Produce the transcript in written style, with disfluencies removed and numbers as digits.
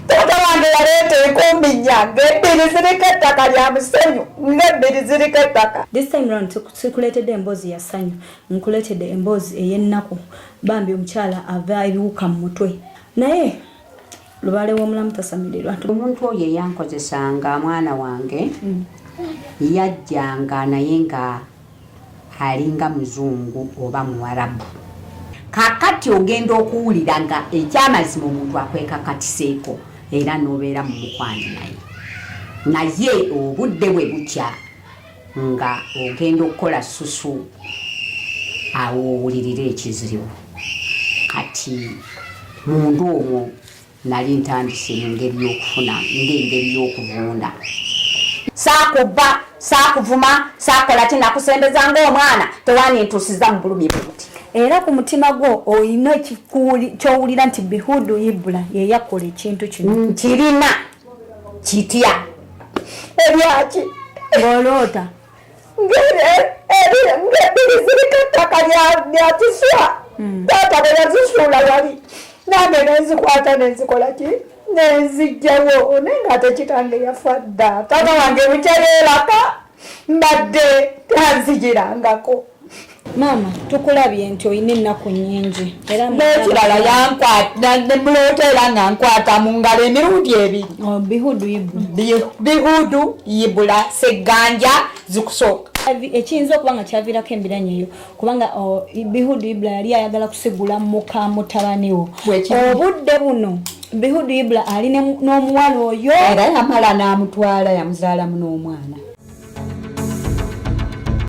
Taata wange yaleeta enkumbi nnya ng'ebbiri ziriko ettaka lya musenyu ng'ebbiri ziriko ettaka. This time round sikuleetedde emboozi ya ssanyu, nkuleetedde emboozi ey'ennaku. Bambi omukyala ava ebiwuka mu mutwe naye lubaale w'omulamu tasamirirwa. Omuntu oyo eyankozesanga mwana wange yajjanga naye nga alinga muzungu oba muwarabu. Kakati ogenda okuwulira nga ekyamazima omuntu akwekakatiseeko era n'obeera mu mukwano naye, naye obudde bwe bukya nga ogenda okukola susu awo owulirira ekizibu. Kati munda omwo nali ntandise mu ngeri y'okufuna ng'engeri y'okuvunda. Saakubba, saakuvuma, saakola ki, nakusembeza ng'omwana, tewanintuusiza mu bulumi bwe buti. Era ku mutima gwo olina ky'owulira nti Bihudu Ibula ye yakola ekintu kino? Nkirina kitya ebyaki ng'oloota ng'ebbiri ziriko ettaka lya kiswa taata bwe yazisuula wali, nange nenzikwata nenzikola ki nenzijjawo, naye ng'ate kitange yafa dda. Taata wange bukya yeeraka mbadde tanzigirangako. Maama, tukulabye nti olina ennaku nnyingi era n'ekirala yankwata nemuloota era nga nkwata mu ngalo emirundi ebiri. Oh, Bihudu Ibula. Bihudu Ibula Segganja zikusooka. Ekiyinza okuba nga kyaviirako embiranye eyo kubanga, oh, Bihudu Ibula yali ayagala kusigula muka mutabani wo. Obudde buno Bihudu Ibula ali n'omuwala oyo. Era yamala n'amutwala, yamuzaalamu n'omwana.